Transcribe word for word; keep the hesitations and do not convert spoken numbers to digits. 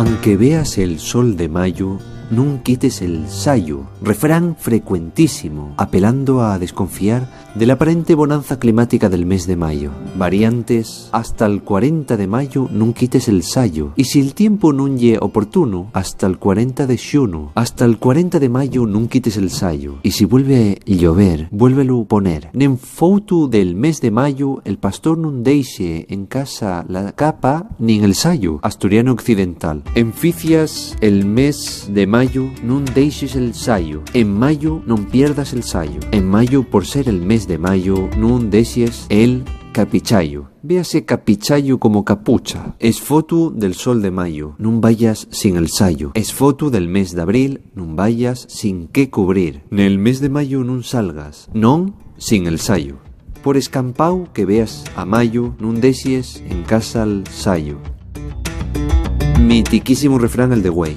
Anque veas el sol de mayu, nun quites el sayu. Refrán frecuentísimo, apelando a desconfiar de l'aparente bonanza climática del mes de mayu. Variantes: hasta'l cuarenta de mayu nun quites el sayu. Y si el tiempu nun ye oportunu, hasta'l cuarenta de xunu. Hasta'l cuarenta de mayu nun quites el sayu. Y si vuelve llover, vuélvelu poner. Nen foutu del mes de mayu, el pastor nun deixe en casa la capa nin el sayu. Asturiano occidental. En ficias el mes de mayu, nun deixes el sayu. En mayu non pierdas el sayu. En mayu, por ser el mes de mayu, nun deixes el capichayu. Véase capichayu como capucha. Es fotu del sol de mayu, nun vayas sin el sayu. Es fotu del mes d'abril, nun vayas sin qué cubrir. Nel mes de mayu nun salgas, non sin el sayu. Por escampáu que veas a mayu, nun deixes en casa'l sayu. Mitiquísimu refrán el de güei.